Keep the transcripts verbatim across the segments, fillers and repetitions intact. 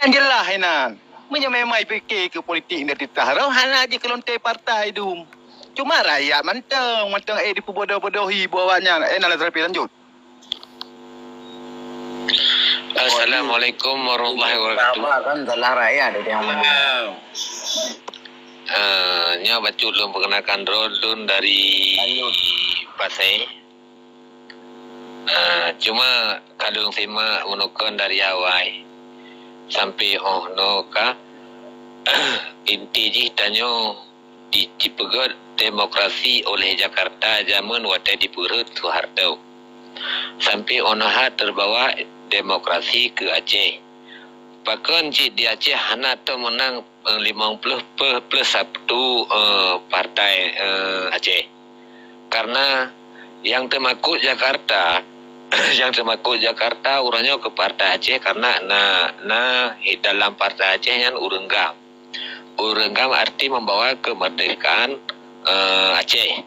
Nyang jeulaih inan, meunyoe memang pike keu politik identitas roh, hana jikeulontée partai dum. Cuma rakyat mantong, mantong eh dipeubodoh-bodohi buet awaknyan. Eh, na lôn terapi lanjut. Assalamualaikum warahmatullahi wabarakatuh. Apa kan salah rakyat dia yang mana? Uh, nya bacut lôn perkenalkan droe lôn dari Pasai. Uh, cuma ka lôn simak meunokon dari awai sampai oh no ka inti jih tanyoe di, dipeugét demokrasi oleh Jakarta jameun watée dipeurhot Soeharto. Sampai onoha terbawa demokrasi ke Aceh. Pakon cit di Aceh hana teumeunang eh, limong puluh pe- plus satu eh, partai eh, Aceh. Karena yang teumakot Jakarta, yang teumakot Jakarta uroe nyoe ke partai Aceh karena na na dalam partai Aceh nyan ureuëng GAM. Ureuëng GAM arti membawa kemerdekaan eh, Aceh.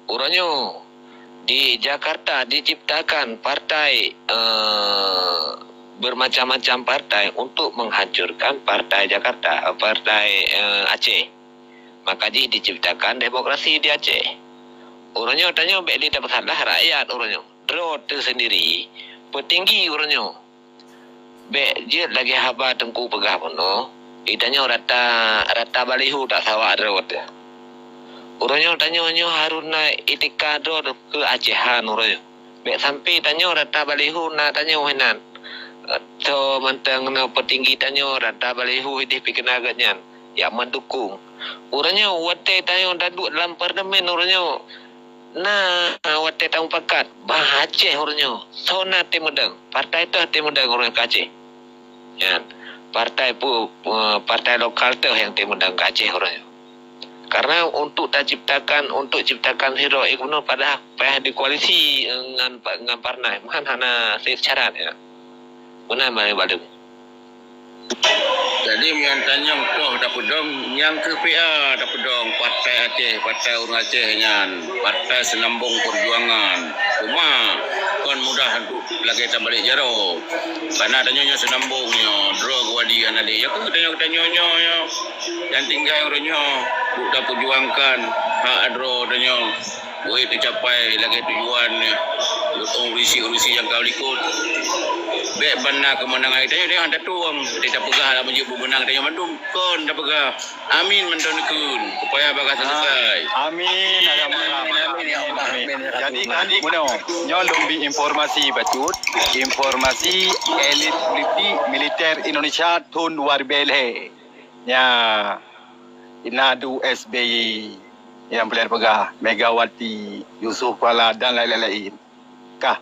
Uroe nyoe di Jakarta diciptakan partai eh, bermacam-macam partai untuk menghancurkan partai Jakarta, eh, partai eh, Aceh. Maka jih diciptakan demokrasi di Aceh. Uroe nyoe tanyoe bék lé tapeusalah rakyat uroe nyoe. Droe teuh sendiri petinggi uroe nyoe. Bék jeuet lagée haba teungku peugah bunoe, itanyoe rata rata balihu tak sawa droe teuh. Uroe nyoe tanyoe nyoe haruna itika droe keu Acehan uroe nyoe. Bék sampai tanyoe rata balihu na tanyoe hinan. Tho mantong na petinggi tanyoe rata balihu ideh pikena geuh nyan yak mendukung. Uroe nyoe watée tanyoe daduek dalam parlemen uroe nyoe na watée tamupakat bah Aceh uroe nyoe. Soe na teumudang? Partai teuh teumudang uroe nyoe ka Aceh. Nyan, partai pu, pu- partai lokal teuh nyang teumudang ka Aceh uroe nyoe. Karena untuk taciptakan untuk ciptakan sidroe gubernur padahal payah dikoalisi ngan ngan partai meuhan hana syarat ya. Meunan balik balik. Jadi meunyoe tanyong toh tapeudong nyang keu P A tapeudong partai Aceh, partai ureuëng Aceh nyan, partai seunambong perjuangan. Cuma kon mudah untuk lagée tabalek jaroe. Karena tanyoe nyoe seunambong nyoe, droe geuwadi hana lé. Ya keuh tanyoe tanyoe nyoe nyang tinggai uroe nyoe untuk taperjuangkan hak droe tanyoe. Woi teucapai lagée tujuan nyoe. Untuk urisi-urisi nyang ka likot. Bék bana keumeunangan tanyoe tanyoe hana tueng. Jadi tapeugah lah meunyoe beumeunang tanyoe mandum. Kon tapeugah. Amin mantong dikeun supaya bakal selesai. Amin. Amin. Amin. Amin. Jadi kan bunoe nyoe lôn bi informasi bacut, informasi elit politik militer Indonesia thon dua ribu lhée. Nya, Inadu S B Y yang boleh peugah, Megawati, Yusuf Kala dan lain-lain. Kah?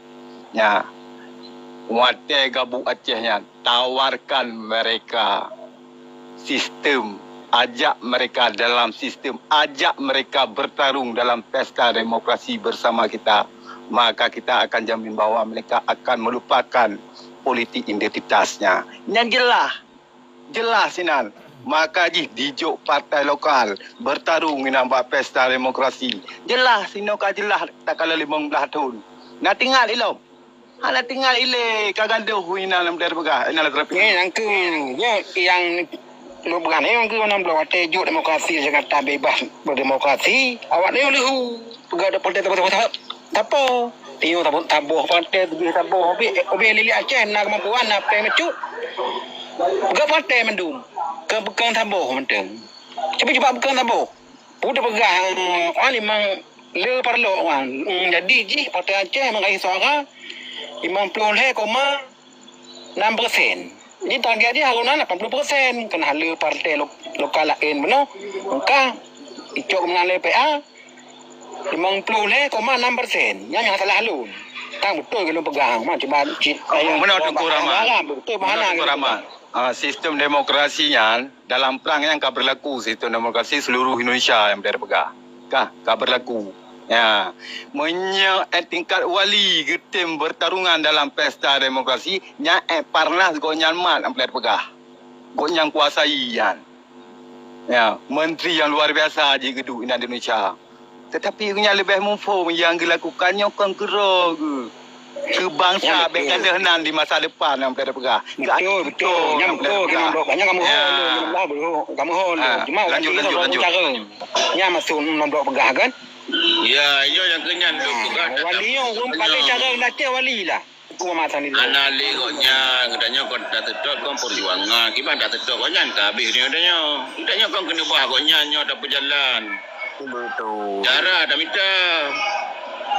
Nya. Watée gabuek Aceh nyan tawarkan mereka sistem, ajak mereka dalam sistem, ajak mereka bertarung dalam pesta demokrasi bersama kita, maka kita akan jamin bahwa mereka akan melupakan politik identitasnya. Yang jelas, jelas inan. Maka jih dijok partai lokal bertarung inan bak pesta demokrasi. Jelas inoe ka jelas takalon limong blaih thon. Na tinggai ilom. Hana tinggai ilée ka gadoh inan lam daerah peugah inan lam terapi. Nyoe nyang keu nyoe nyang lôn peugah nyoe nyang keu enam belas watée jok demokrasi Jakarta bebas berdemokrasi awak nyoe leuhu peugah ada partai taboh taboh taboh taboh partai taboh taboh habis habis lili Aceh na kemampuan na peng mecuk peugah partai mandum ke bekang taboh manteng tapi cuba bekang taboh Peue teupeugah wan memang le parlok wan. Jadi jih Partai Aceh meukaih suara limong ploh lhée koma nam persen. Jadi target jih haruna lapan ploh persen keunahan le partai lo- lokal laén bunoe. Maka icok keumeunang le P A limong ploh lhée koma nam persen. Nyan nyang salah lôn. Tang beutôi keu lôn peugah. Ma cuba cit. Meunoe Teungku Rahman. Beutôi bahana. Teungku Rahman. Ah, sistem demokrasi nyan dalam prang nyan ka berlaku sistem demokrasi seluruh Indonesia yang boleh peugah. Ka, ka berlaku. Ya. Meunyoe eh, tingkat wali geutem bertarungan dalam pesta demokrasi, nyan eh, parnas gobnyan mat yang boleh peugah. Gobnyan kuasai nyan. Ya, menteri yang luar biasa jih geuduek inan di Indonesia. Tetapi nyan leubeh muphom yang dilakukan nyoe kon keudroe geuh. Keu bansa. Nyan bèk betul. Gadôh nan di masa depan nyang peugah. Betul, betul. Nyan betul. Keunan blok banyak kamoe ho. Ya. Kamoe ho. Ah, cuma lanjut, lanjut, lanjut. Cara. Nyan maksud nan blok peugah kan? Ya, iya nyang keu nyan blok peugah. Wali nyoe ureueng paléng cara latih wali lah. Aku masa ni. Hana lé gobnyan, geutanyoe kon taseutôt kon peujuangan. Kiban taseutôt gobnyan ka habéh nyoe geutanyoe. Geutanyoe kon keuneubah gobnyan nyoe tapeujalan. Betul. Cara tamita.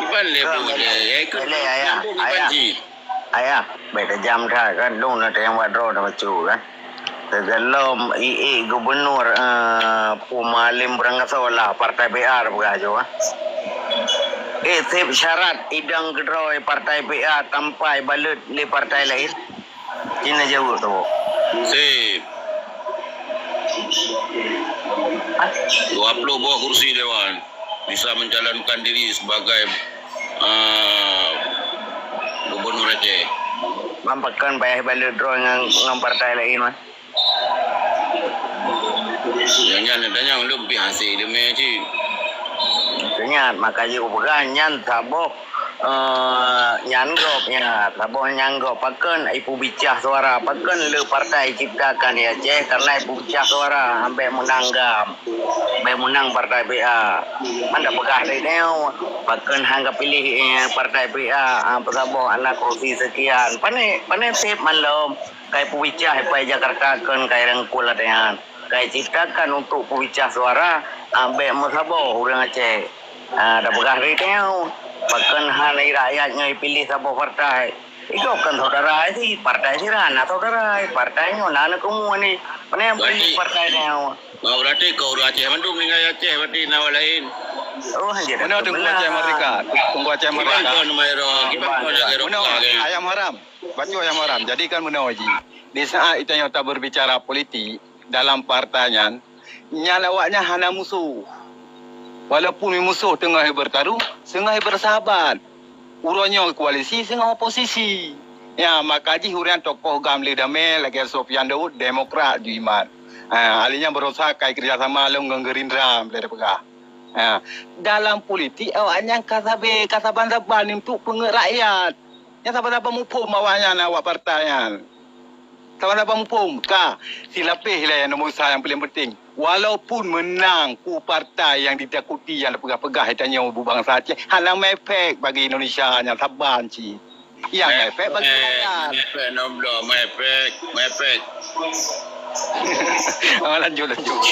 Kiban lé boleh. Ya, ikut boleh, ayah, nyambung kiban ayah. Cit. Ayah, bèk tajam that kan, lôn na tayang bak droe na bacut kan. Teugalom ié gubernur, eh, Pu Malim Beurangkasoe lah partai P A peugah ju, eh. Eh, seb syarat idong keudroe partai P A tanpa ibalot lé partai laén. Cina jaweueb tu. Seb. Dua puluh boh kursi dewan. Bisa mencalonkan diri sebagai, ah, gubernur Aceh. Mampakan payah balot droe ngon, ngon partai laén, man. Nyang nyan, nyang nyan lom pih hase deumé cit. Ingat, maka jih kupeugah nyan saboh Eh, nyan gob, nyan, saboh nyan gob. Pakon ipeubicah suara? Pakon le partai ciptakan di Aceh? Karena ipeubicah suara, ambek meunang GAM. Ambek meunang partai P A. Man tapeugah lé nyoe, pakon han ka piléh, eh, partai P A, ah, peusaboh anak kursi sekian. Pane, pane seb man lom. Kai peubicah, ipai Jakarta kon kai rangkul latihan. Kai ciptakan untuk peubicah suara, ambek meusaboh ureueng Aceh. Ah, tapeugah lé nyoe, pakon hana rakyat nyoe piléh saboh partai. Igob kan saudara sih, partai sira na saudara, partai nyoe na aneuk keumu ni. Pane yang piléh partai nyoe? Berarti kau ureueng Aceh mandum ninggai Aceh, berarti na awak lain. Oh, hanjeuet. Mana Teungku Aceh Merdeka? Teungku Aceh Merdeka. Kiban kau nama ero, kiban kau nak ero. Mana ayam haram? Bacut ayam haram. Jadi kan meunoe jih. Di saat itanyoe taberbicara politik dalam partai nyan, nyan awaknyan hana musoh. Walaupun musoh teungoh bertarung, teungoh bersahabat. Uroe nyoe koalisi, teungoh oposisi. Ya, maka jih ureueng tokoh GAM le damé lagèe Sofyan Daud, Demokrat ju iman. Ha, ahli nyan berusaha kai kerjasama lom ngon Gerindra, boleh dipeugah. Ha, dalam politik awaknyan ka sabe, ka saban-saban untuk peungeut rakyat. Nyan saban-saban muphom awaknyan awak partai nyan. Saban-saban muphom ka silapeh ilèe nyang nomor sa nyang paleng penting. Walaupun meunang ku partai nyang ditakuti nyang tapeugah-peugah geutanyoe bu bansa Aceh, hana meuefek bagi Indonesia nyan saban cit. Nyang meuefek bagi rakyat. Meuefek nomblo, meuefek, meuefek. Ah, lanjut, lanjut.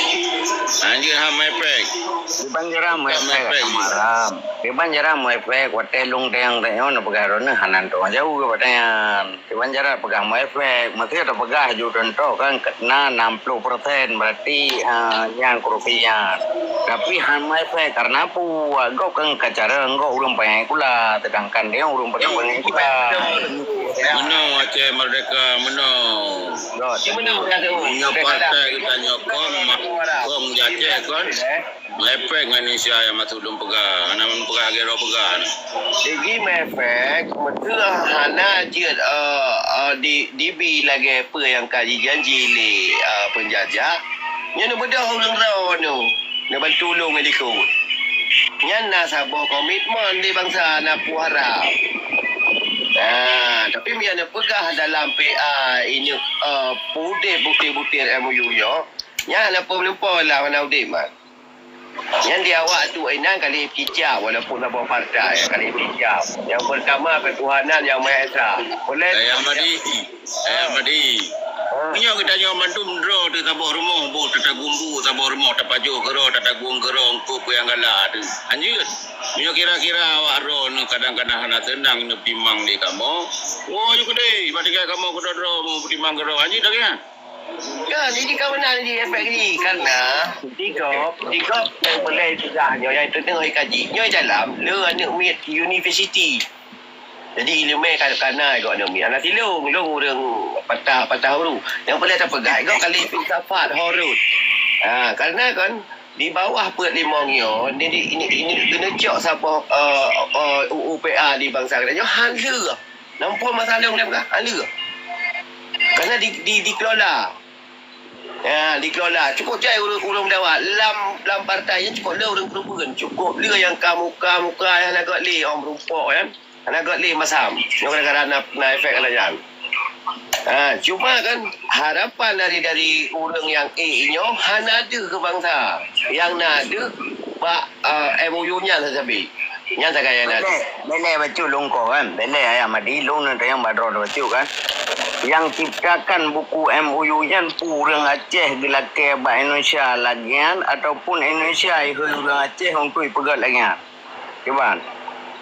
Lanjut ha meuefek. Kiban cara meuefek, Amat Ram. Kiban cara meuefek, watèe lôn teuang tanyoe neupeugah droeneuh hana teuang jaweueb watèe nyan. Kiban cara peugah meuefek, meusé tapeugah ju contoh kan na enam puluh persen, berarti, ah, nyan korupsi nyan. Tapi han meuefek karena peue? Gob kan ka cara gob ureueng pangai kula, sedangkan dia ureueng pangai kula. Meunoe Aceh Merdeka, meunoe. Gob. Nyoe partai geutanyoe kon, ma-, kon di Aceh kon. Meuefek ngon Indonesia nyang maksud lôn peugah, hana lôn peugah lagèe droe peugah. Segi meuefek, meusé hana jeuet, eh, eh, di, dibi lagèe peue nyang ka jijanji lé, eh, peunjajah. Nyoe neubeudôh ureueng droeneuh, neubantu lôn ngon likot. Nyan na saboh komitmen di bansa na peue harab. Ah, tapi meunyo neupeugah dalam P A ineuk, eh, pudeh butir-butir M O U nyoe, nyan na peue meulumpoe lah hana udeb, man. Nyan di awak tu inan ka lheueh kicap, walaupun saboh partai ka lheueh kicap. Nyang pertama, ketuhanan Yang Maha Esa. Boleh? Ayah Madi, Ayah Madi. Ha. Meunyoe geutanyoe mandum droe teuh saboh rumoh, boh tatagumbu saboh rumoh, tapajoh keudroe, tatagong keudroe, eungkôt peue nyang galak teuh. Hanjeuet. Meunyoe kira-kira awak droeneuh kadang-kadang hana seunang neutimang lé kamoe, woe ju keudeh, bak tinggai kamoe keudroe-droe meutimang keudroe. Hanjeuet dak nyan. Kan, jadi ka meunan ji efek ji. Karena di gob, di gob nyang peureulèe tugaih nyoe, nyang teungoh jikaji. Nyoe dalam le aneuk miet universiti. Jadi ileumèe ka, ka na gob aneuk miet. Aneuk silong, long ureueng patah, patah huruf. Nyang peureulèe tapeugah, gob kali filsafat horut. Ha, karena kan, di bawah peuet limong nyoe, ni, ni, ni, ni, keuneuk cok saboh, eh, eh, U U P A di bansa geutanyoe, han lheueh. Nampak masalah ureueng peugah, han lheueh. Karena di, di, dikelola. Ya, dikelola. Cukup jai ureueng, ureueng meudawa. Lam, lam partai nyan cukup le ureueng peurempuan. Cukup le nyang ka muka-muka nyang agak le, orang meureumpok, kan. Hana göt lé masam. Nyoe gara-gara na, na efek lam nyan. Ha, cuma kan harapan dari, dari ureuëng nyang ék nyoe hana deuh keu bansa. Nyang na deuh bak, uh, M O U nyan sabe. Nyan sagai nyang na deuh. Beleh, beleh bacut lôn ko kan. Beleh Ayah Mahdi, lôn neutanyong bak droe bacut kan. Nyang ciptakan buku M O U nyan peue ureuëng Aceh geulakée bak Indonesia lagée nyan ataupun Indonesia ihôi ureuëng Aceh untuk ipeugét lagée nyan? Kiban.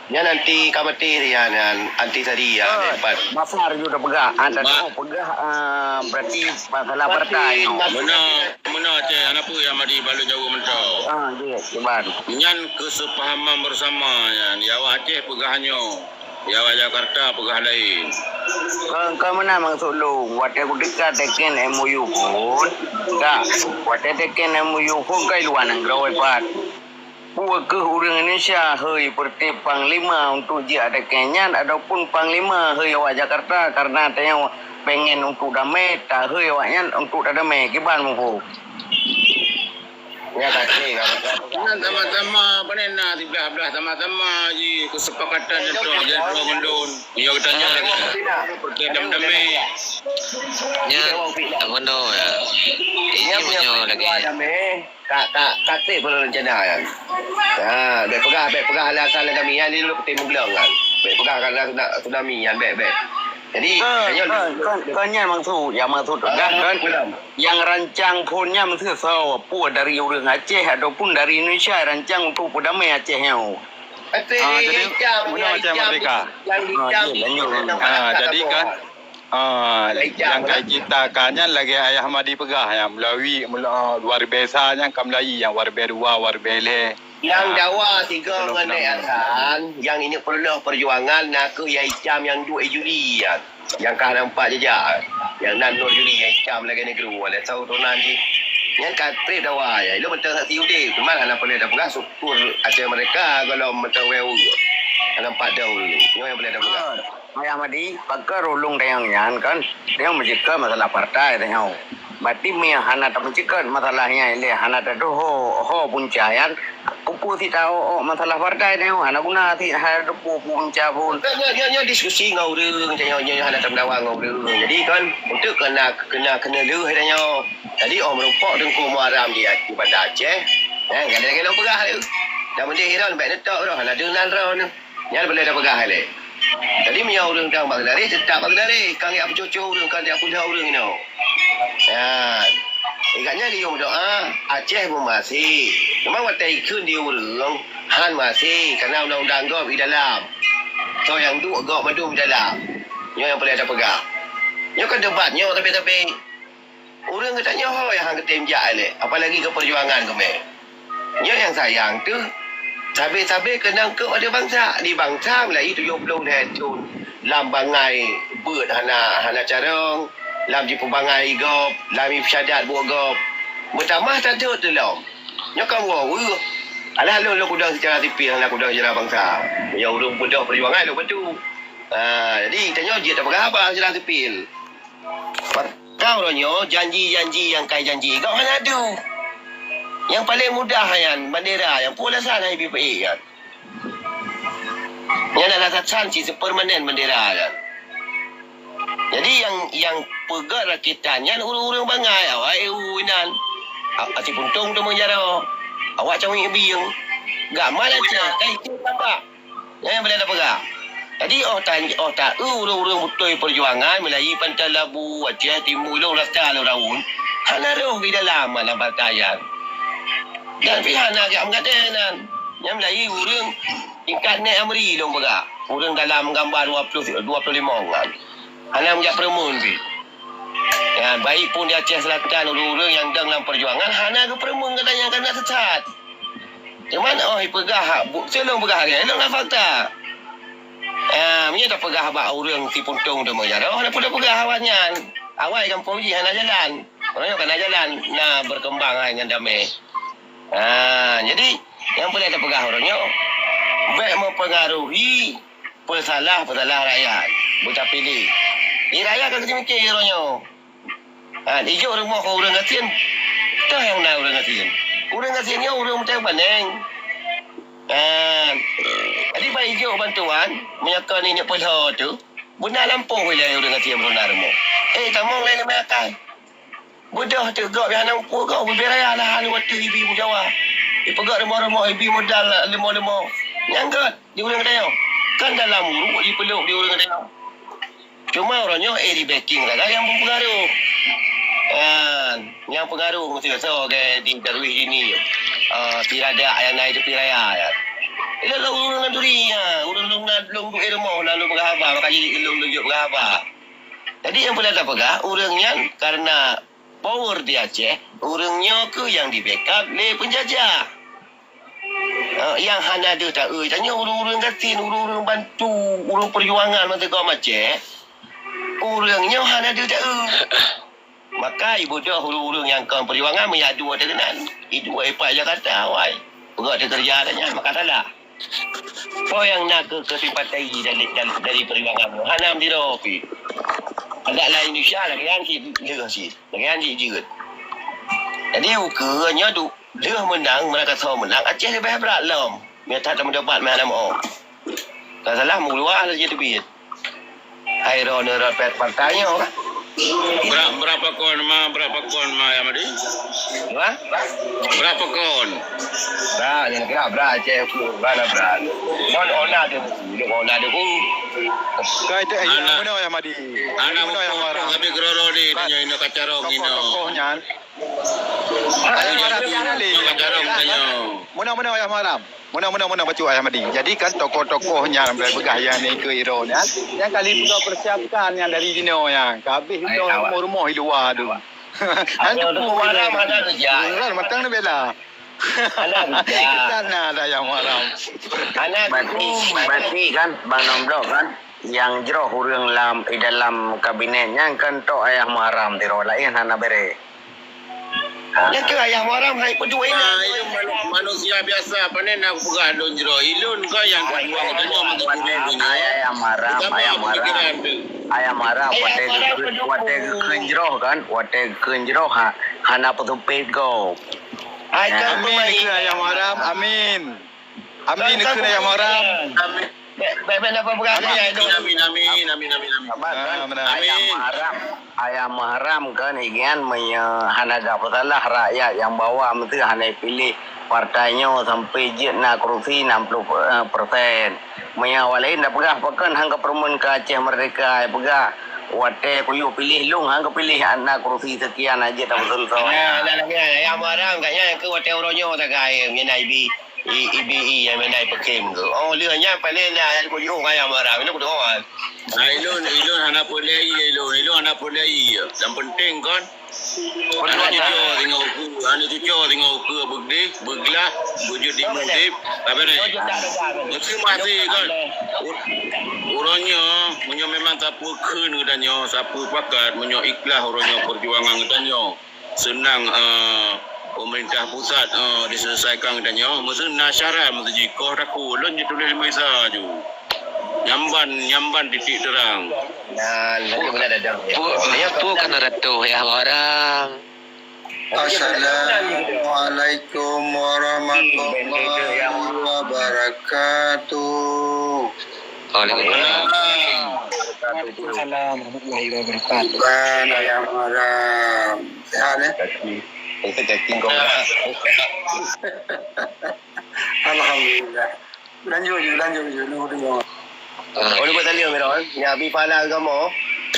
Nyan anti ka maté dia nyan, anti tadi ya, oh, hebat. Masa harus dah peugah, ah, dah tahu peugah, ah, berarti masalah partai. Meunoe, meunoe ceh, hana peue Ayah Mahdi bak lôn jaweueb mantong. Ah, jeuet, kiban. Nyan kesepahaman bersama nyan, di awak Aceh peugah nyoe, di awak Jakarta peugah lain. Kon, kon meunan maksud lôn, watée kuteuka teken M O U phon, ka, watée teken M O U phon ka i luwa nanggroe pat. Peue kheueh ureuëng Indonesia hôi peureuté panglima untuk jeuet ateueh nyan ataupun panglima hôi awak Jakarta kareuna tanyoe pengen untuk damé, tahôi awaknyan untuk tadamé, kiban muphom? Ya, tapi nyan sama-sama, pane na siblah-blah sama-sama ji keusepakatan nyan, jadi droe ngon lôn. Nyoe geutanyoe lagée peureuté dam-damé. Nyan, tak bunoe ya. Ini nyoe lagée. Ka, ka, ka trép pun rencana nyan. Ha, bèk peugah, bèk peugah alasan lé kami. Nyan lé lôn kutem meuglong kan. Bèk peugah alasan tsunami nyan, bèk, bèk. Jadi, kon, kon, kon nyan maksud, nyang maksud peugah kon. Nyang rancang phon nyan meusti soe, peue dari ureuëng Aceh ataupun dari Indonesia rancang untuk peudamé Aceh nyoe. Aceh, ah, jadi, Aceh Merdeka. Ah, jadi kan, Ah, nyang ka jiciptakan nyan lagée Ayah Mahdi peugah nyan, meulawi, meula-, luar biasa nyan ka meulayi, nyang luar biasa dua, luar biasa lhée. Nyang dawa sigoe ngon Nèk Hasan, nyang inyoe peureulôh peujuangan na kheueh Yahya Icham nyang duek i Juli nyan. Nyang ka nampak jejak, nyang nan Nur Juli Yahya Icham lagée nanggroe, lé saboh turonan jih. Nyan ka trép dawa nyan. Ilôn mantong saksi udeb, cuma hana peureulée tapeugah syukur Aceh Merdeka gohlom mantong weue. Hana nampak daun. Nyoe nyang peureulée tapeugah. Ayah Mahdi, pakon ulôn tanyong nyan kan, tanyong meujeuet keu masalah partai tanyong. Berarti meunyo hana tameujeuet keu masalah nyan ilée hana tatuho ho punca nyan, peue-peue sit taho masalah partai tanyong, hana guna sit hana tatuho punca pun. Nyoe, nyoe, nyoe diskusi ngon ureuëng, tanyong nyoe hana tameudawa ngon ureuëng. Jadi kan, untuk kena, kena, kena leuh tanyong. Jadi oh meureumpok Teungku Muharram di, di Banda Aceh, eh, kan lagée lôn peugah tu. Dan meudeh Iron bèk neutok roh, hana deungon roh nyoe. Nyan peureulée tapeugah ilée. Jadi meunyoe ureuëng dang bak geunaréh, teutap bak geunaréh. Ka ngiyak peucocok ureuëng, ka ngiyak peudah ureuëng inoe. Nyan. Ikat nyan geuyue meudoá, Aceh meumaséh. Teuma watée ikheun di ureuëng, han maséh, kareuna undang-undang gob i dalam. Soe nyang duek gob mandum i dalam. Nyoe nyang peureulée tapeugah. Nyoe kan debat nyoe tapi-tapi. Ureuëng geutanyoe ho nyang han geutem jak ilée, apalagi keu peujuangan keumé. Nyoe nyang sayang teuh, sabe-sabe keunong keu pada bansa. Di bansa meulayeue tujoh ploh lhée thon lam bangai beuet hana, hana carông, lam jipeubangai gob, lam jipeusadat buet gob. Meutamah that deuek teulom. Nyoe ka woe weueh. Alah lôn, lôn kudong seucara sipil, hana kudong seucara bansa. Meunyoe ureuëng beudôh peujuangan lôn bantu. Ha, jadi tanyoe jeuet tapeugah haba seucara sipil. Pakon uroe nyoe janji-janji nyang ka janji gob hana deuh. Nyang paleng mudah nyan bandera nyang peue alasan han jipeuék nyan. Nyan alasan cit seupeurmanen bandera nyan. Jadi nyang, nyang peugét rakitan nyan ureuëng-ureuëng bangai awak E U inan. A-, aci puntông teumeujaroe. Awak cawéng bieng. Gamal Aceh kai cit tampak. Nyang peureulée tapeugah. Jadi oh ta, oh ta eu ureuëng-ureuëng beutôi peujuangan meulayeue Pantai Labu, Aceh Timu, ilôn rasa lôn raun, hana roh di dalam, lam partai nyan. Dan pih hana geujak meugadée nan. Nyang meulayeue ureuëng tingkat Nèk Amri lôn peugah. Ureuëng dalam gambar dua puluh, dua puluh lima nyan. Hana meujak peureumeun pih. Ya, baik pun di Aceh Selatan ureuëng-ureuëng nyang dong lam peujuangan hana geupeureumeun gata nyang kana sesat. Cuman oh ipeugah hak bu-, si lôn peugah lagée nyan, lôn na fakta. Ah, meunyoe tapeugah bak ureuëng sipuntông teuma jaroe, hana peue tapeugah awaknyan. Awai gampông jih hana jalan. Meunyoe kana jalan, na berkembang hai ngon damé. Ah, jadi nyang peureulée tapeugah uroe nyoe, bèk mempengaruhi peusalah-peusalah rakyat. Beutapiléh. Di rakyat ka geuteumiké uroe nyoe. Ha, ijok rumoh keu ureuëng gasien. Toh nyang na ureuëng gasien. Ureuëng gasien nyoe ureuëng meutai baneng. Ha, jadi Pai jok bantuan, meunyoe kon inyak peulho tu, beuna lampôh ilée ureuëng até beuruna rumoh. Eh, tamong lé limai akai. Beudôh teuk gob nyang hana muphom gob, bubé raya lah hana watée ibi meujawa. Ipeugöt rumoh-rumoh ibi modal leumo-leumo. Nyang gét di ureuëng geutanyoe. Kan dalam uruek jipeulok di ureuëng geutanyoe. Cuma uroe nyoe eh di backing sagai nyang mempengaruh. Kan, nyang pengaruh meusti soe ke di Darwis ini. Ah, Piradak nyang na itu piraya ya. Ilôn lôn ureuëng Landuri ya, ureuëng lôn na lôn duek rumoh na lôn peugah haba, maka jadi lôn lôn jok peugah haba. Jadi nyang peureulée tapeugah, ureuëng nyan karena power di Aceh, ureuëng nyoe keuh nyang di-backup lé peunjajah. Ah, nyang hana deuh taeu, tanyoe ureuëng-ureuëng gasien, ureuëng-ureuëng bantu, ureuëng peujuangan masa gob Aceh, ureuëng nyoe hana deuh taeu. Maka ibeudôh ureuëng-ureuëng nyang kon peujuangan meunyak dua teuh keunan, idua ipat Jakarta, wai. Peugah teukeureuja dah nyan, maka salah. Peue nyang na keu, keu simpati dari, dari, dari peujuangan nyoe? Hana meudiro pih. Adak laén Indonesia lagée nyan cit leuh cit, lagée nyan cit jeuet. Jadi ukeue nyoe du, lheueh meunang, meurakasoe meunang, Aceh leubeh brat lom. Mita tameudobat meuhana meu. Ka salah meuluwa laju teubiet. Hai droeneuh rot pet partai nyoe kan? Bra-, berapa kon ma, berapa kon ma ya Madi? Wah? Berapa kon? Bra, nyang kira bra cek uku, bra na bra. Kon ona tu, duk ona tu ku. Kai teh ya Anak. Mana ya Madi? Anak Mana ya muka Mara? Tapi geroro di Kai. Tanya ino kacarong ino. Tokoh-tokoh nyan. Ayah Maram nyan le. Muna, muna, Ayah Maram. Muna, muna, muna, bacut Ayah Madi. Jadi kan tokoh-tokoh nyan sampai peugah nyang ni keu Iro nyan, nyang kali peugah persiapkan nyang dari jinoe nyan. Ka habéh rumoh-rumoh di luwa tu. Hana tu Maram, hana kerja. Kan matang ni bela. Hana kerja. Kita na ada Ayah Maram. Hana Berarti, berarti kan Bang Nomblok kan? Nyang jroh ureuëng lam, i dalam kabinet nyan kan tok Ayah Muharram sidroe, laén hana bere. Ha. Nyan keuh Ayah Muharram hai peudua inan. Ah, ilôn manu-, manusia biasa, pane na kupeugah lôn jroh. Ilôn ka nyang kubuang tanyoe mantong turun dunia. Ayah Muharram, Ayah Muharram. Ayah Muharram, watée geukheun, watée geukheun jroh kan, watée geukheun jroh ha, hana peusumpet gob. Amin keu Ayah Muharram, amin. Amin keu Ayah Muharram. Amin. Baik, baik, baik, apa peugah? Amin, amin, amin, amin, amin, amin, amin. Amin. Ayah Muharram, Ayah Muharram kan, igian meunyoe hana gak peusalah rakyat nyang bawa meusti hana piléh partai nyoe sampai jeuet na kerusi enam puluh persen. Meunyoe awak laén dak peugah pakon hang ka peureumeun keu Aceh Merdeka, peugah watée kuyue piléh lôn hang ka piléh na kerusi sekian aja tak beutôi. Nah, nah, nah, Ayah Muharram kat nyan keu watée uroe nyoe sagai meunyoe na ibi. I, ibi i nyang mandai peukhém tu. Oh, lheueh nyan paléng na nyang kujuh Ayah Muharram. Ilôn kudoa. Nah, ilôn, ilôn hana peulai, ilôn, ilôn hana peulai. Yang penting kan, hana cuco singoh ukeue, hana cuco singoh ukeue beudeh, beuglah, beujeuet di mudim. Tapi ni, mesti masih kan. U-, uroe nyoe, meunyoe memang sapeue kheun geutanyoe, sapeue pakat, meunyoe ikhlas uroe nyoe perjuangan geutanyoe. Seunang, eh, pemerintah pusat, eh, diselesaikan geutanyoe. Meuseue na syarat meuseue jikoh takue. Lôn jituléh Indonesia ju. Nyamban, nyamban titik terang. Nah, laju beuna dadang. Pu-, pu-, pu-, kana ratuh ya orang. Assalamualaikum warahmatullahi wabarakatuh. Waalaikumsalam. Waalaikumsalam warahmatullahi wabarakatuh. Bang Ayah Muharram. Sehat, eh? Caci. Itu cacing kau. Alhamdulillah. Lanjut je, lanjut je. Nunggu, tengok. Ah. Oh, ni buat talian, Mira, eh? Nya, abi pahala agama.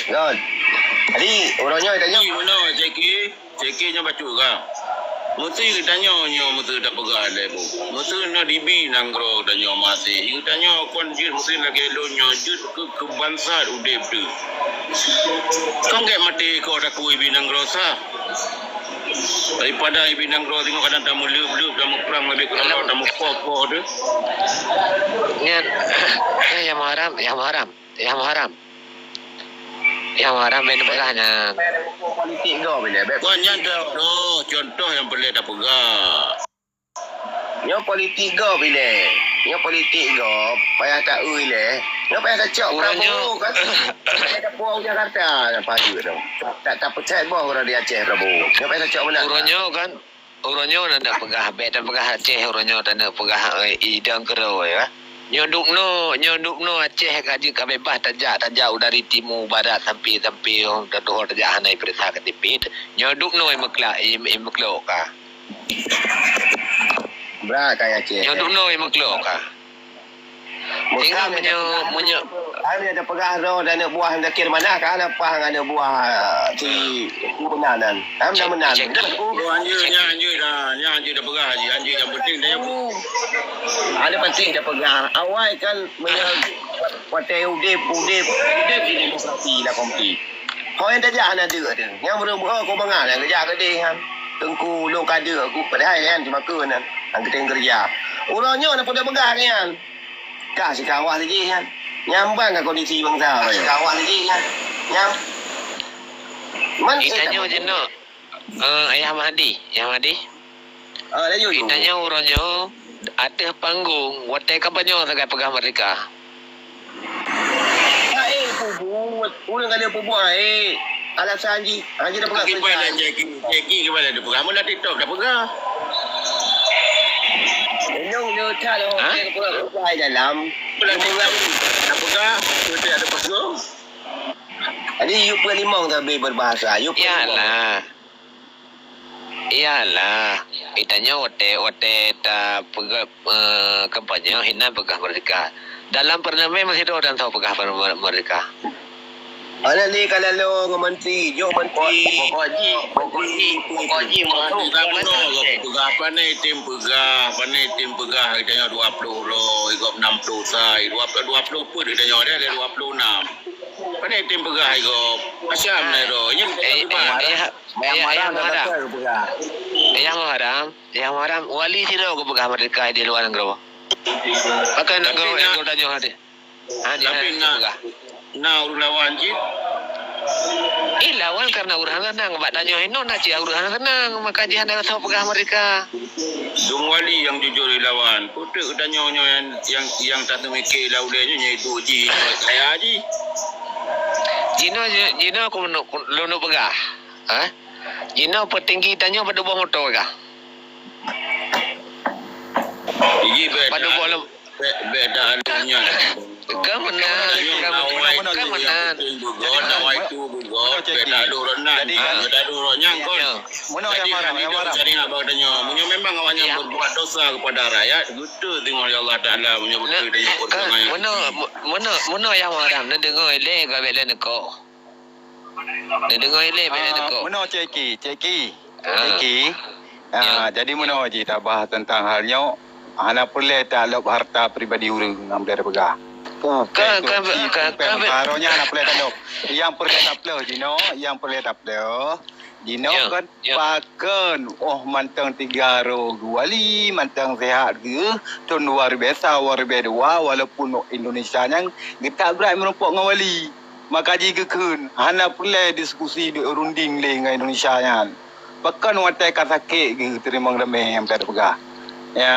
Kan? Jadi, orang nyoy tanya. Ni, mana, Ceki? Ceki nyoe bacut ka. Meusti geutanyoe nyoe meusti tapeugah lé bu. Meusti na dibi nanggroe geutanyoe maté. Geutanyoe kon jeuet meusti lagée lôn nyoe jeuet keu, keu bansa udeb teuh. Kon gét maté iko takue ibi nanggroe sa. Daripada ibi nanggroe singoh kadang tameuleueb-leueb, tameuprang leubeh keulala, tameupoh-poh teuh. Nyan, ya, ya Muharram, ya Muharram. Ya Muharram. Ya Muharram ben peugah nyan. Politik gob ilée, beb. Kon nyan contoh, contoh nyang peureulée tapeugah. Nyoe politik gob ilée. Nyoe politik gob, payah taeu ilée. Nyoe payah tacok Prabowo kan. Payah tapuang Jakarta, pajoh tu. Tak, tak peucaya boh orang di Aceh Prabowo. Nyoe payah tacok meunan. Uroe nyoe kan, Uroe nyoe na peugah, bèk tapeugah Aceh, uroe nyoe taneuk peugah, eh, idong keudroe, ya. Nyoe dubnoe, nyoe dubnoe Aceh ka jeuet ka beubaih tajak, tajak u dari timu, barat, sampai, sampai, oh, tadohor tajak hana ipeuriksa K T P. Nyoe dubnoe imeuklak, im-, imeuklok ka. Brat ka Aceh. Nyoe dubnoe imeuklok ka. Ingat meunyoe, meunyoe Hai, meunyoe tapeugah droe dan aneuk buah Zakir Manah ka hana paih ngon aneuk buah si Meunan nyan. Hai, meunan, meunan. Cek, cek. Oh, anjeuet, nyan anjeuet dah. Nyan anjeuet tapeugah, anjeuet, anjeuet nyang penting dah. Ada penting tapeugah. Awai kan meunyoe watèe udép, udép, udép di demokrasi lah, kompi. Ho nyang tajak hana deuk tu. Nyang meureumpok ko mangat nyang geujak keudeh nyan. Teungku lôn ka deuk aku, padahai nyan cuma keu nyan. Nyang geutem keureuja. Uroe nyoe na peue tapeugah nyan. Ka sikawah lagèe nyan. Nyang ban ka kondisi bansa uroe nyoe. Sikawah lagèe nyan. Nyang Man, eh, tanyoe jinoe. Eh, Ayah Mahdi, Ayah Mahdi. Ah, laju, laju. Geutanyoe uroe nyoe ateueh panggong, watèe kampanye sagai peugah merdeka. Ah, eh, peubuet. Ureueng ka lheueh peubuet, eh. Alasan jih, hana tapeugah. Kiban dah Jackie, Jackie kiban dah peugah. Meunan TikTok dah peugah. Inong nyoe that lom, Ha? Dia peugah, peugah dalam. Meunan TikTok dah peugah, tu dia ada peugah. Jadi, yue peue limong sabe berbahasa, yue peue limong. Iyalah. Iyalah, geutanyoe watèe, watèe tapeugah, eh, kampanye, hinan peugah merdeka. Dalam parlemen meusidroe dan soe peugah mer-, merdeka. Alah lé ka laloe ngon menteri, jok menteri. Pokok jih, pokok jih, pokok jih, peugah, pane tem peugah, pane tem peugah, geutanyoe dua ploh droe, i gob nam ploh sa, dua ploh, dua ploh peuet geutanyoe, deh, dua ploh nam. Pane tem peugah i gob. Macam mana tu? Ini bukan Eh, debat. eh, eh, Ayah Muharam. Ayah Muharam, Ayah Muharam, wali sidroe geupeugah merdeka di luar nanggroe. Pakon nanggroe, nanggroe tanyoe hadeh. Ha, di Tapi hana na, peugah. Na ureueng lawan cit. Eh, lawan karena ureueng hana seunang. Bak tanyoe inoe na cit ureueng hana seunang. Maka jih hana rasa peugah merdeka. Dum wali nyang jujur dilawan. Peue teuk geutanyoe nyoe nyang, nyang, nyang tateumike lam ulèe nyoe, nyoe ibu jih, nyoe kaya jih. Jinoe, jinoe aku meunuk, lôn peugah. Ha? Jinoe peutinggi tanyoe padub boh moto kah? Iji bèk Padub boh lom. Bèk, bèk dah anu nyan. Ka meunan, ka meunan, ka meunan. Beugöt, awai tu beugöt, bèk dah dua nyan. Jadi, ha, bèk dah dua nyan kon. Ya. Jadi, Ayah Muharam, Ayah Muharam. Jadi, abang tanya, meunyoe memang awak nyan berbuat dosa kepada rakyat, geuteuk teungoh lé Allah Taala, meunyoe beutôi tanyoe perjuangan. Meunoe, meunoe, meunoe Ayah Muharam, neudeungoe lé, ka bèk lé neuko. Neudeungoe lé, bèk lé neuko. Meunoe Cik Ki, Cik Ki. Ah. Cik Ki. Ah, jadi meunoe jih tabahas teuntang hal nyoe, hana peureulèe talop harta pribadi ureueng nyang bèk tapeugah. Ka, ka, ka, ka, ka, ka, Baroe nyan hana peureulèe talop. Nyang peureulèe tapeuleuh jinoe, nyang peureulèe tapeuleuh jinoe kan pakon oh mantong tiga roh geuwali, mantong seuhat geuh, thôn dua ribèe sa, dua ribèe dua, walaupun Indonesia nyan geutak brat meurumpok ngon wali. Maka jih geukheun hana peureulèe diskusi deuek runding lé ngon Indonesia nyan. Pakon watèe ka sakét geuh teurimong leumeh nyang bèk tapeugah. Ya,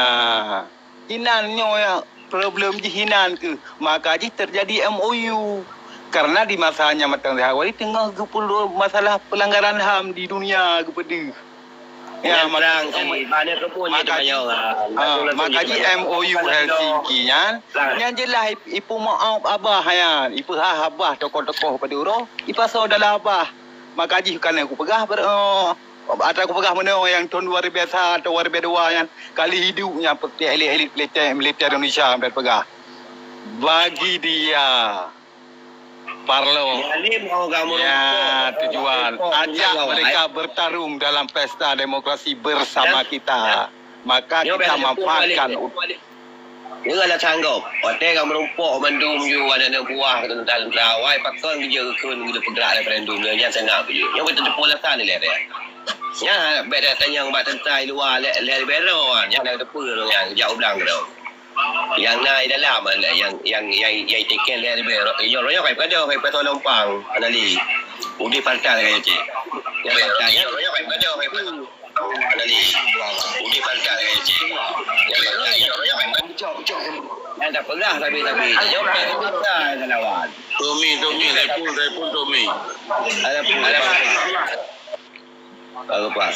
inan nyoe ya, problem jih inan keuh. Maka jih teujadi M O U. Karena di masa nyan mantong seuhat wali teungoh geupeuleueh masalah pelanggaran ham di dunia geupeudeuh. Ya, maka, maka jih M O U Helsinki nyan, nyan jeulaih ip-, ipeumaoh abah nyan, ipeuhah abah tokoh-tokoh padum uroe, ipasoe dalam abah. Maka jih kana kupeugah ber-, oh, ata kupeugah meunoe nyang thôn dua ribèe sa atau dua ribèe dua nyan, kali hidup nyan peutek elit-elit militer, militer Indonesia dan peugah, bagi dia. Parlo. Ya, tujuan. Ajak mereka bertarung dalam pesta demokrasi bersama kita. Maka kita manfaatkan ut- Nyoe lah sanggob. Watèe ka meurumpok mandum ju aneuk buah teuntara-teuntara awai pakon geujak geukheun geujak peugrak referendum nyan sangat beujeuet. Nyoe beuteupeue alasan ilèe. Nyan bèk dak tanyong bak teuntara luwa lé lé bero nyan dak teupeue nyan jak u blang keudroe. Nyang na di dalam, nyang, nyang, nyang, nyang iteken lé ribèe. Nyoe, nyoe kai peugah, kai peugah tolong pang, Anali. Udép pantai kai cit. Nyang pantai, nyang, nyoe kai peugah, kai peugah. Anali. Udép pantai kai cit. Nyang pantai, nyoe, nyoe kai peugah. Nyang dah peugah tapi, tapi. Nyoe kai peugah, kawan. Tommy, Tommy, Saiful, Saiful, Tommy. Ada pun, ada pun. Baru pas.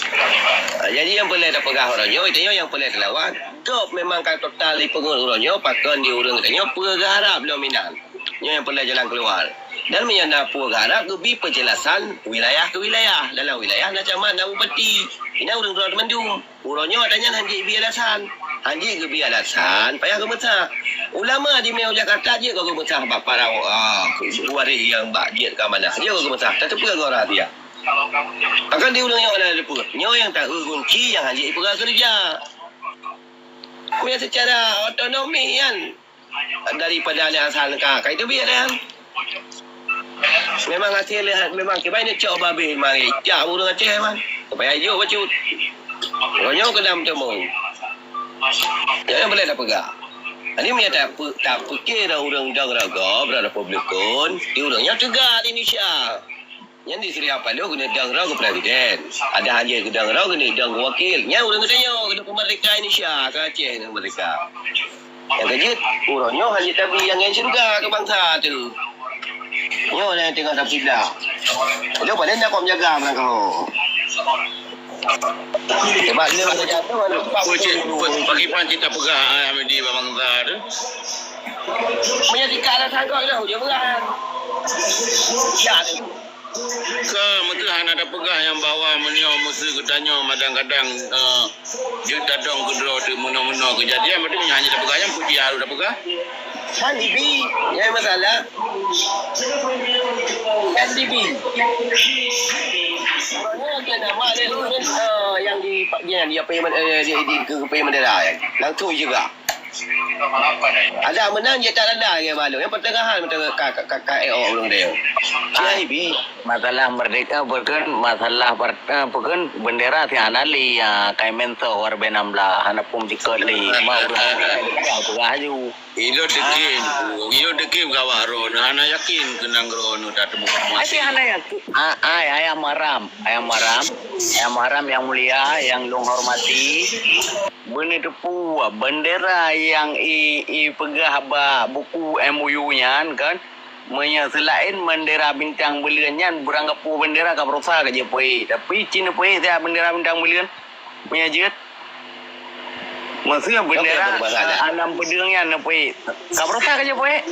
Ah, jadi nyang peureulèe tapeugah uroe nyoe, tanyoe nyang peureulèe talawan. Kok memang ka total dipeungeut uroe nyoe, pakon di ureuëng geutanyoe peue geuharab lom inan. Nyoe nyang peureulée jalan keuluar. Dan meunyoe na peue geuharab, geubi peujelasan wilayah keu wilayah. Dalam wilayah na camat, na bupati. Inan ureuëng droe teumandum. Uroe nyoe ata nyan hana jibi alasan. Hana geubi alasan, payah geumeusah. Ulama di Meo Jakarta jeuet keu geumeusah bak para, ah, waréh nyang bak jeuet keu amanah. Jeuet keu geumeusah. Tateupeue gora dia. Akan di ureuëng nyoe na teupeue. Nyoe nyang taeu kunci nyang hana jipeugah keureuja. Meunyoe secara otonomi nyan daripada aneuk asal ka, ka itu biar ya. Memang hasil memang kibai ni cok babi mari cak ureuëng Aceh man. Supaya jok bacut. Nyoe kena meuteumong. Jangan boleh dah peugah. Ini meunyoe tak tak fikir dah ureuëng dang raga, berada publikon, di ureuëng nyang tegak di Indonesia. Nyan di Sri Apalo keuneuk dang droe keu presiden. Ada hanya keu dang droe keuneuk dang keu wakil. Nyan ureuëng geutanyoe keuneuk peumerdeka Indonesia keu Aceh keuneuk merdeka. Nyang keujeuet, uroe nyoe hana tabi nyang ngon syeuruga keu bansa tu. Nyoe nyang teungoh tapiblah. Nyoe pada nak kok menjaga meurangkau. Sebab lé masa jatuh anu. Pakriban cita peugah Ahmadi bak bansa tu. Meunyoe tika ada sangkot dah hujan berat. Ya tu. Ka meuteue hana tapeugah nyang bahwa meunyoe meuseu geutanyoe madang-kadang, eh, jeuet tadong keudroe teuk meunoe-meunoe keujadian, berarti meunyoe hana tapeugah nyang puji harôh tapeugah. Kan dibi, nyang masalah. Kan dibi. Maknanya dia nama dia tu, eh, yang di, yang di apa yang, eh, di, di, ke, ke, yang bendera, eh. Langsung juga. Ada menang je tak ada yang malu. Yang pertengahan betul ka ka ka ka eh oh belum dia. Cina hibi. Masalah merdeka bukan masalah per- eh, bukan bendera si hana li ya kai menso war benam lah hana pun dikot li mau dah buka aju. Ilo dekim, ilo dekim gawak ron hana yakin kenang ron dah temu. Ai hana yakin. Ai ayam maram, ayam maram, ayam maram yang mulia yang long hormati. Beuneuteupeu bendera nyang i, ipeugah bak buku M O U nyan kan, meunyoe seulaén bendera bintang buleuen nyan, beurangkapeue bendera ka beurasa ka jipeuék. Tapi cit neupeuék siat bendera bintang buleuen, meunyoe jeuet. Meuseu bendera anam peudeueng nyan neupeuék. Ka beurasa ka jipeuék.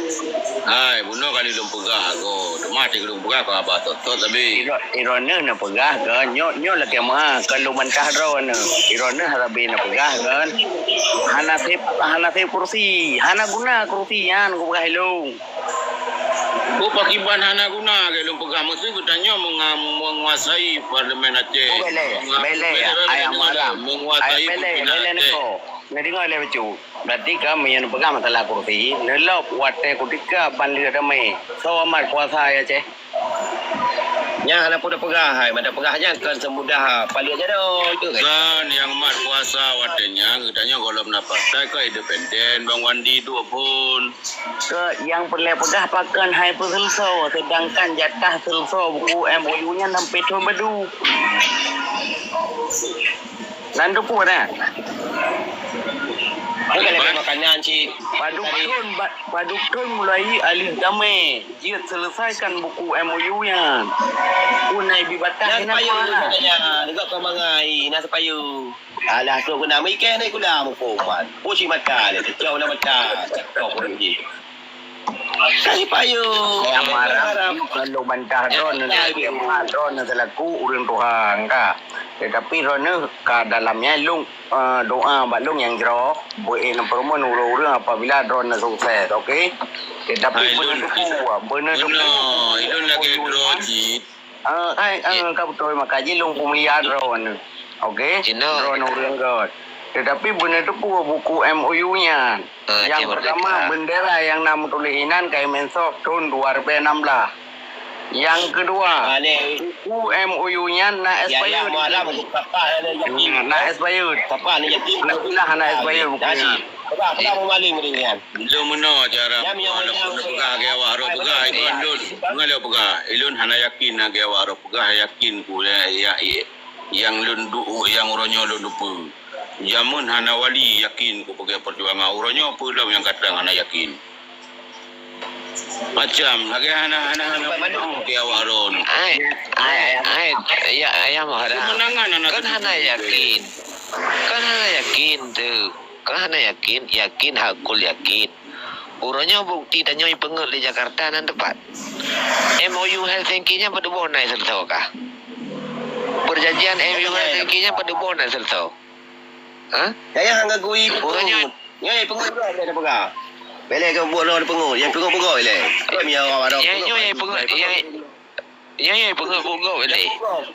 Hai, bunoe kali lôn peugah ko. Teuma cit lôn peugah ko haba thot-thot tapi. Iro- Iroe neuh neupeugah keu nyoe, nyoe lakée meuha keu lôn bantah droeneuh. Iroe neuh harabe neupeugah keu hana sép, hana sép kursi, hana guna kursi nyan kupeugah ilôn. Bupakiban hana guna keu lôn peugah meuseu geutanyoe menga- menguasai parlemen Aceh. Beleh, beleh, ayah maram. Menguasai pimpinan Aceh. Neudeungoe lé bacut. Berarti ka meunyoe neupeugah masalah kursi, neulop watée kutika ban lheueh damé. Soe amat kuasa ya Aceh? Nyan hana peue tapeugah hai, mata peugah nyan kan semudah paliek jaroe itu kan. Kan nyang mat kuasa watée nyan geutanyoe gohlom na partai ka independen Bang Wandi tu pun. Ke nyang peureulée peugah pakon hai peuseuleusoe sedangkan jatah seuleusoe buku M O U nyan sampai thon badu. Nan teupeu na. Hai kalau makanan cit. Padub thon padub thon mulai alih damai. Jeuet seuleusaikan buku M O U nyan. Pun na ibi bataih nyan payu nyan. Deungon kau mangai na sepayu. Alah tu kena mikeh ni kula mukomat. Puci mata dia cecok na mata. Cakap pun ni. Kali payu. Yang marah kalau bantah drone ni, yang marah drone selaku urang Tuhan ka. Tetapi drone ka dalamnya lung eh, doa bak lôn nyang jroh, beu ék neupeureumeun ureuëng-ureuëng apabila droeneuh sukses, oke? Tetapi beuneuteupeu, beuneuteupeu, ilôn lagée droe jih. Eh, hai, eh, ka beutôi maka jih lôn peumulia droeneuh, oke? Droeneuh ureuëng göt. Tetapi beuneuteupeu buku M O U nyan. Nyang pertama, bendera nyang na meutuléh inan kai mensok thon dua ribu enam belas. Nyang keudua, buku M O U nyan na expired. Na expired. Alhamdulillah na expired buku nyan. Lôn meunoe cara peugah lagée awak roh peugah, ikon lôn. Ngon lôn peugah, ilôn hana yakin lagée awak roh peugah, yakin ku ya, ya, nyang lôn duek, nyang uroe nyoe lôn dupeue. Jameun hana wali yakin kupeugah peujuangan uroe nyoe peue lom nyang ka trang hana yakin. Macam lagée hana hana hana di awak ron. Ai ai ai ya ayah Muharram. Kemenangan hana kan hana yakin. Kan hana yakin tu. Kah hana yakin, yakin hakul yakin. Uroe nyoe bukti tanyoe ipeungeut lé Jakarta nan teupat. M O U Helsinki nyan padub boh na iseuleusoe kah? Perjanjian M O U Helsinki nyan padub boh na iseuleusoe? Ha? Nyang hana gui. Uroe nyoe. Nyoe peungeut dua boleh peugah. Boleh ke buat lôn peungeut, yang peungeut-peungeut ilée. Nyoe, nyoe peungeut, nyoe, nyoe peungeut-peungeut ilée.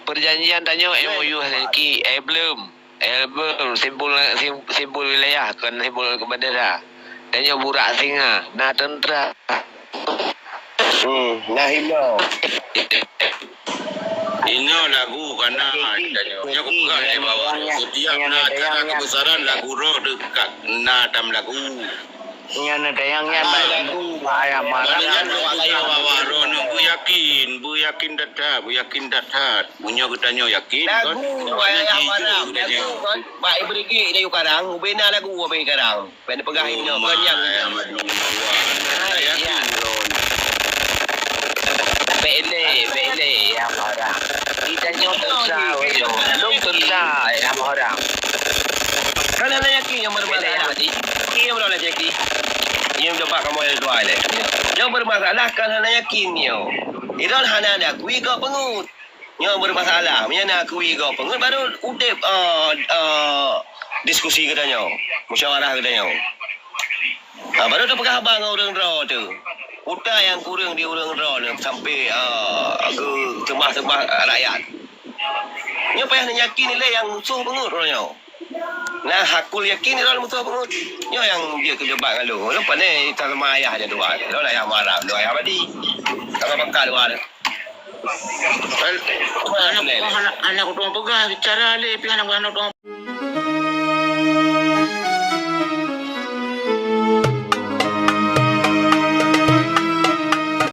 Perjanjian tanyoe M O U Helsinki, eh, belum. Eh, belum. Simpul, sim-, simpul wilayah, kon simpul bandera. Tanyoe burak singa, na teuntra. Hmm, na himno. Inoe lagu ka na, tanyoe. Nyoe kupeugah lé bawah. Setiap na acara kebesaran, lagu roh dekat na tam lagu. Nyan na dayang nyan, ah, lagu ayam marah. Nyan lagu ka bawah roh nyoe, beuyakin, beuyakin that-that, beuyakin that-that. Meunyoe geutanyoe yakin, lagu ayam marah, lagu, kan? Bak ibrigik dayu karang, ubena lagu ubena karang. Pen peugah inoe, oh, kon nyan. Yakin lôn. Bèk lé, bèk lé, ya marah. Kita nyoe teunsa, lôn teunsa, ya marah. Kan hana yakin nyang bermasalah. Yakin nyang bermasalah, yakin. Nyang dapat kamoe yang dua ilée. Nyang bermasalah kan hana yakin nyoe. Iron hana ada kui kok peungeut. Nyoe bermasalah. Meunyoe na kui gob peungeut baru udeb, eh, eh, diskusi geutanyoe, musyawarah geutanyoe. Ha, baru tapeugah haba ngon ureuëng droe tu. Utai nyang kureueng di ureuëng droe nyoe sampai, eh, geukeumah-keumah rakyat. Nyoe payah neuyakin ilée nyang musoh peungeut uroe nyoe. Nah, hakul yakin droe musoh peungeut. Nyoe nyang jeuet keu debat ngon lôn. Lôn pandai italeumo ayah jadwal. Lôn ayah Muharram, lôn ayah Badi. Sama bakal dua. Anak, anak, anak tuan peugah bicara lé, pih anak, anak tuan.